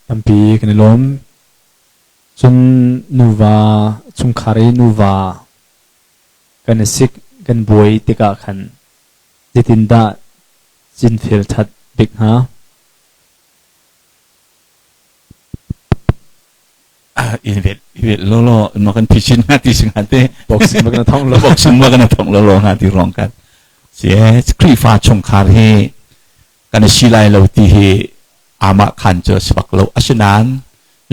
Tampi kan i lawm. Cun nuva chungkhar i nuva kan i sik kan buai tikah khan zeitindah cinfel ṭhat bik hnga? In vet vet lo lo ma kan phi chin nga ti sing te boxing ma kan thong lo boxing ma kan thong lo lo nga ti rong kan si Khrihfa chungkhar hi kan si lai lo ti hi ama khan cu sibak lo asinain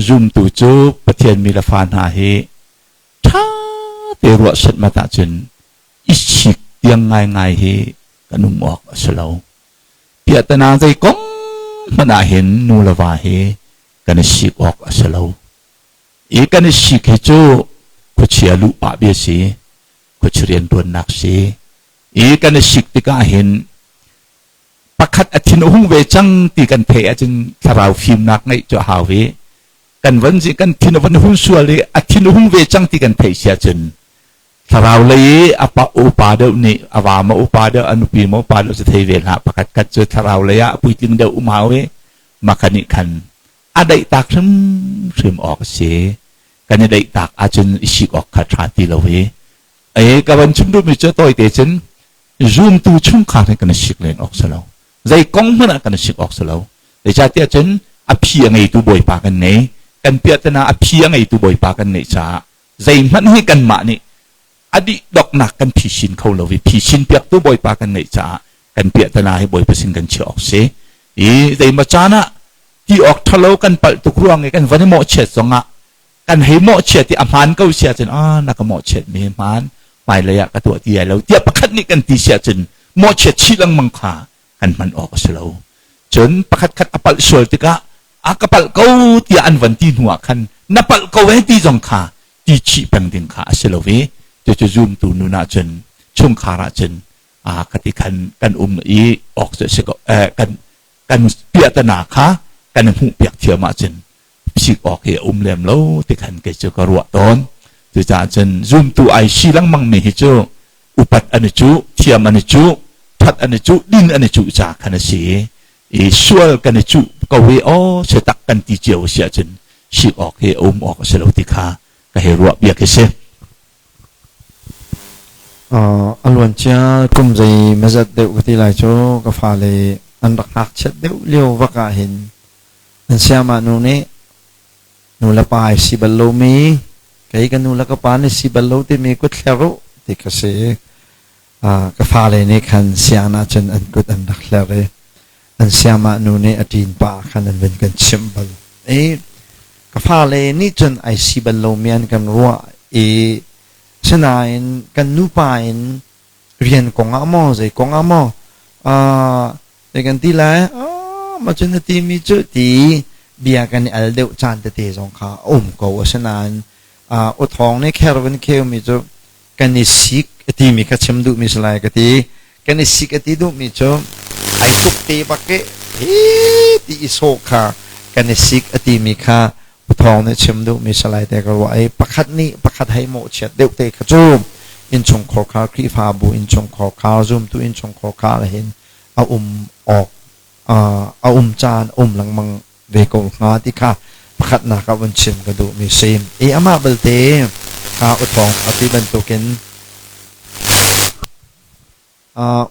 zumtu cu Pathian mi le fa hna hi tha te ruah set mat ahcun i sik tiang ngai ngai hi kan um awk a si lo piahtana zei kong hmanh ah hin nu le va hi kan i sik awk a si lo. I kan i sik hi cu khuachia luh pah bia si, khuachia rianṭuannak si. I kan i sik tikah hin pakhat a thin a hung ve cang ti kan theih ahcun thlarau fimnak ngeih cu a hau i kan van kan thin a van hun sual i a thin a hung ve cang ti kan theih si ahcun thlarau lei i a pa upa deuh nih a va ma upa deuh a nupi ma upa deuh cu thei ve hlah pakhat khat cu thlarau lei ah puitling deuh um hau i maka nih khan a daihtak hrimhrim awk a si. Kan i daihtak ahcun i sik awk kha ṭha ti lo i e ka van chim duhmi cu tawite cun zumtu chungkhar hi kan i sik len awk si lo. Zei kong hmanh ah kan i sik awk si lo. Zeicahtiah cun a phi a ngeitu Bawipa kan ngei. Kan piahtana a phi a ngeitu Bawipa kan ngeih caah zeihmanh hi kanmah nih a dih doknak kan phisin kho lo i phisin piaktu Bawipa kan ngeih caah kan piahtana hi Bawipa sin kan chiah awk si. I zeimaw caan ah ti awk ṭhalo kan palh tuk ruang i kan van i mawhchiat zongah kan hei mawhchiat i a hmaan ko si ahcun ah na ka mawhchiat mi hmaan hmailei ah ka tuah ti ai lo tiah pakhat nih kan ti si ahcun mawhchiat chih lengmang kha kan hman awk a si lo. Cun pakhat khat a palh sual tikah a ka palh ko tiah an van ti hnu ah khan na palh ko eh ti zong kha ti chih peng ding kha a si lo i cucu zumtu nun ahcun chungkhar ahcun a ka ti khan kan um i awk cu si ko kan kan piahtana kha kan hmuh piak thiam ahcun sik awk hi a um lem lo ti khan kei cu ka ruah tawn. Cucaah cun zumtu ai si lengmang mi hi cu upat an i cuh, thiam an i cuh, that an i cuh, din an i cuh ca khan a si i sual kan i cuh ko i aw si tak kan ti cio si ahcun sik awk hi a um awk a si lo ti kha ka hei ruah bia khi si. A luancia kum zei mazat deuh ka ti lai cu ka fale an rak ngakchiat deuh lio vak ah hin an siamah nu nih nu le pa ai si bal lomi kei ka nu le ka pa nih si bal lo timi kut hler u ti ka si. Ka fale nih khan sianginn ah cun an kut an rak hler i an siamah nu nih a ṭin pa khan an vun kan chimh bal. I ka fale nih cun ai si bal lomi an kan ruah i sinain kan nupa in rian kong ah maw zei kong ah maw zei kan ti lai ma cun na timi cu ti bia kan i al deuh caan tete zong kha a um ko. Asinain u thawng nih kher van kheumi cu kan i sik a timi kha chim duhmi si lai ka ti. Kan i sik a ti duhmi cu ai tuk te bak i hi ti i sawh kha kan i sik a timi kha Thawng nih chim duhmi salai te ka ruah i pakhat nih pakhat hei mawhchiat deuh te kha cu innchungkhar khar Khrihfabu innchungkhar khar zumtu innchungkhar khar hin a um awk a um caan um lengmang ve ko hnga ti kha pakhatnak ah vun chim ka duhmi si. I amah belte kha uthawng a ti bantukin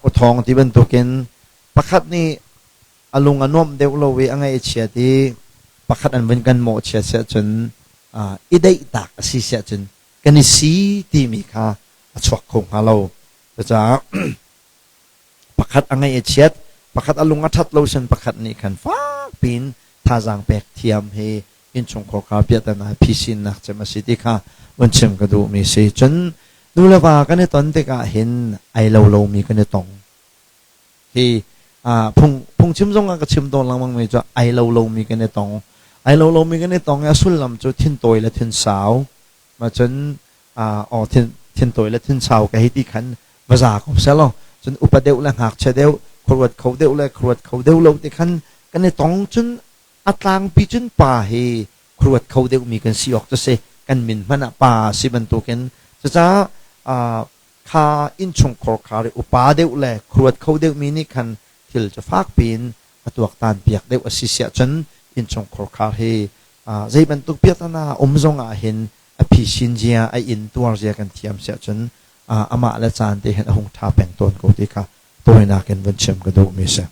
uthawng ti bantukin pakhat nih a lung a nuamh deuh lo i a ngaih a chiat i pakhat an vun kan mawhchiat siah cun i daihtak a si siah cun kan i si timi kha a chuak kho hnga lo. Cucaah pakhat a ngaih a chiat, pakhat a lung a ṭhat lo sin pakhat nih khan fak piin thazaang pek thiam hi innchungkhar kha piahtana phisinnak cem a si ti kha vun chim ka duhmi si. Cun nu le va kan i ton tikah hin ai lo lomi kan i tong. Hi phung phungchim zong ah ka chim tawn lengmang mi cu ai lo lomi kan i tong. Ai lo lomi kan i tong i a sullam cu thintawi le thinsau. Ma cun aw thin thintawi le thinsau ka hei ti khan va za ko selaw cun upa deuh le ngakchia deuh khuaruat kho deuh le khuaruat kho deuh lo ti khan kan i tong. Cun a tlangpi cun pa hi khuaruat kho deuhmi kan si awk cu si, kan min hmanh ah pa si bantukin. Cucaah kha innchungkhar khar i upa deuh le khuaruat kho deuhmi nih khan thil cu fak piin a tuaktan piak deuh a si siah cun Innchungkhar khar hi zei bantuk piahtana um zong ah hin a phisin zia, a in tuar zia kan thiam siah cun amah le caan te hin a hung ṭha peng tawn ko ti kha tawinak in vun chim ka duhmi si.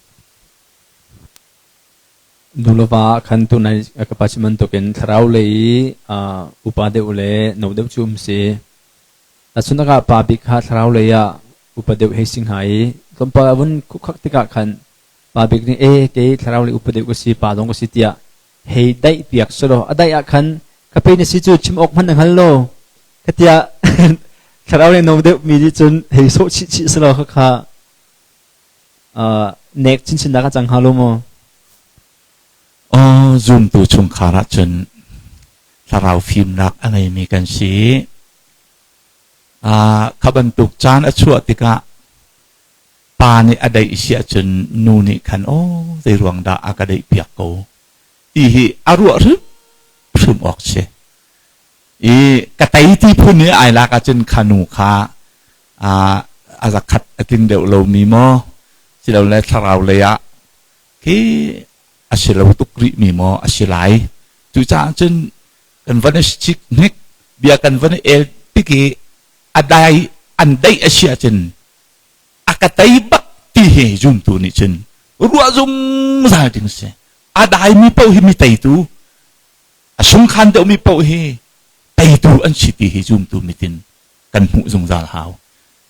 Nu le va khan tunai ka pa chim bantukin thlarau lei upa deuh le no deuh cu um si. Tahchunhnak ah pa bik kha thlarau lei ah upa deuh hei si hnga i tlawmpal a vun khukhak tikah khan pa bik nih e kei thlarau lei upa deuh ka si, pa dong ka si tiah hei daih piak selaw a daih ah khan ka pe na si cu chim awk hmanh na hngal lo ka tiah thlarau lei no deuh mi nih cun hei sawh chih chih selaw khakha nek chinchin dah ka cang hnga lo maw? Aw, zumtu chungkhar ahcun thlarau fimnak a ngeimi kan si. Kha bantuk caan a chuah tikah pa nih a daih si ahcun nu nih khan aw zei ruang dah a ka daih piak ko ti hi a ruah hrimhrim awk si. I ka tei ti phun i ai lak ahcun kha nu kha a zakhat a tling deuh lomi maw silole thlarau lei ah khi a si lo tuk rihmi maw a si lai. Cucaah cun kan van i chik hnik bia kan van i el tik i a dai an daih a si ahcun a ka tei bak ti hi zumtu nih cun ruah zungzal ding si. A daimi paoh hi mi teitu a sungkhan deuhmi paoh hi teitu an si ti hi zumtu mitin kan hmuh zungzal hau.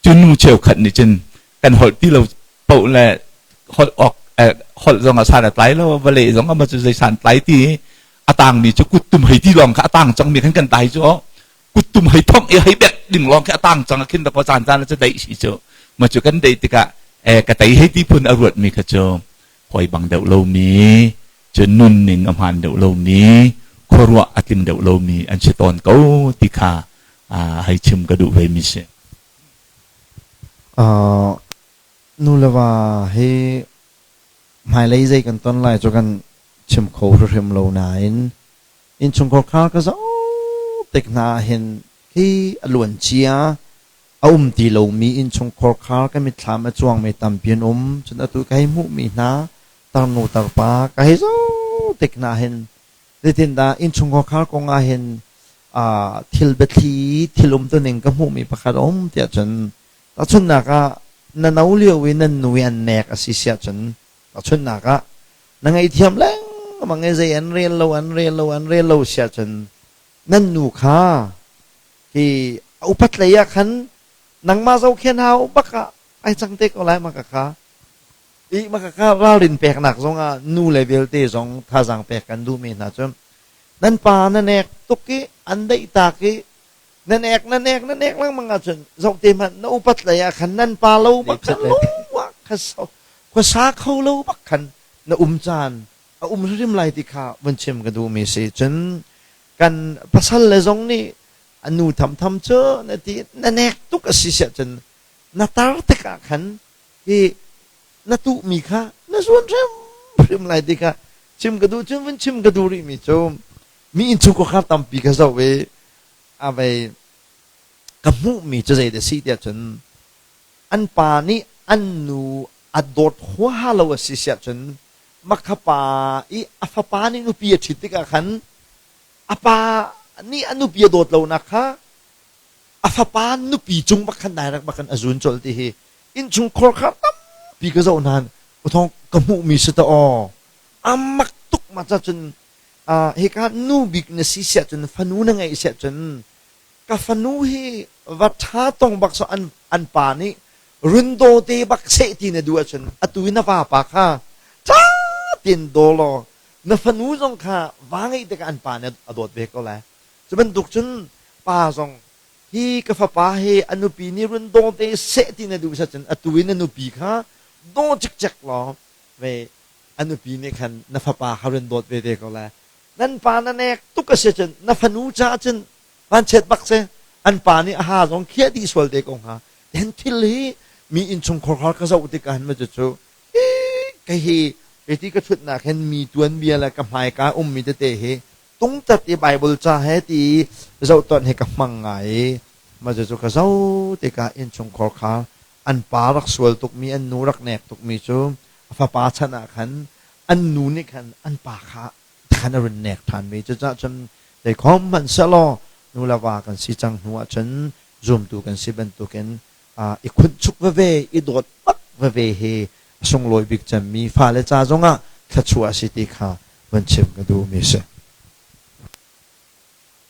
Cu nu cheukhat nih cun kan holh ti lo paoh le holh awk holh zong a san a tlai lo vale zong ama cu zei san tlai ti a tangmi cu kuttum hei ti lawng kha a tang cangmi khan kan tai cu kuttum hei thong i hei bek ding lawng khi a tang cang khin da ko caan caan cu dei si cu ma cu kan dei tikah ka tei hei ti phun a ruat mi kha cu hoi bang deuh lomi cu nunning a hmaan deuh lomi khuaruah a tling deuh lomi an si tawn ko ti kha hei chim ka duh ve mi si. Nu le va hi hmailei zei kan ton lai cu kan chim kho hrimhrim lo nain innchungkhar khar ka zoh tik hna hin khi a luan cia a um ti lomi innchungkhar khar ka mitthlam a cuangmi tampi an um. Cun atu ka hei hmuhmi hna tarnu tarpa ka hei zoh tik hna hin zeitindah innchungkhar khar kong ah hin thil biathli thil umtuning ka hmuhmi pakhat a um tiah cun tahchunhnak ah na no lio i nan nu i an nek a si siah cun tahchunhnak ah na ngaihthiam lengmang i zei an rel lo an rel lo an rel lo siah cun nan nu kha hi a upat lei ah khan nangmah zohkhen hau bak ah ai cang te ko lai ma ka kha i ma ka kha ralrin peknak zong ah nu le vialte zong thazaang pek kan duhmi hna cu nan pa na nek tuk i an daih tak i na nek na nek na nek lengmang ahcun zoh te hmanh na upat lei ah khan nan pa lo bak khan lo kha khuasa kho lo bak khan na um caan a um hrim lai ti kha vun chim ka duhmi si. Cun kan pasal le zong nih a nu thamtham cu na ti na nek tuk a si siah cun na tar tikah khan hi na tuhmi kha na zuan hrimhrim lai ti kha chim ka duh. Cun vun chim ka duh rihmi cu mi innchungkhar tampi ka zoh i a vei ka hmuhmi cu zei dah si tiah cun an pa nih an nu a dawt huaha lo a si siah cun makha pa i a fapa nih nupi a ṭhit tikah khan a pa nih a nupi a dawt lonak kha a fapa nupi cung bak khan direct bak khan a zun colh ti hi innchungkhar kha tampi ka zoh nain uthong ka hmuhmi si ta aw a mak tuk ma ca cun hika nu bik na si siah cun fanu na ngeih siah cun ka fanu hi va ṭha tong bak so an an pa nih rundo te bak seh ti na duh ahcun atu i na vapa kha ṭha tein daw law na fanu zong kha va ngeih tikah an pa nih a dawt ve ko lai. Cu bantuk cun pa zong hi ka fapa hi a nupi nih run daw te seh ti na duh cun atu i na nupi kha daw cikcek law ve a nupi nih khan na fapa kha run dawt ve te ko lai. Nan pa na nek tuk a si cun na fanu caah cun vanchiat bak si an pa nih a ha zong khiah dih sual te ko hnga. Then thil hi mi innchungkhar khar ka zoh tikah hin ma cu kei hi hiti ka ṭhutnak hin mi tuanbia le ka hmaika ummi tete hi tungtat i Bible ca he ti zoh ton hi ka hmang ngai i mah cu ka zoh tikah innchungkhar kha an pa rak sual tukmi an nu rak nek tukmi cu a fapa chan ah khan an nu nih khan an pa kha Tikhan a run nek ṭhan ve. Cucaah cun zeikhom hmanh sehlaw nu le va kan si cang hnu ahcun zumtu kan si bantukin i khunchuk veve, i dawt bak veve hi a sunglawi bik cemmi fale ca zongah thluachuah a si ti kha van chim ka duhmi a si.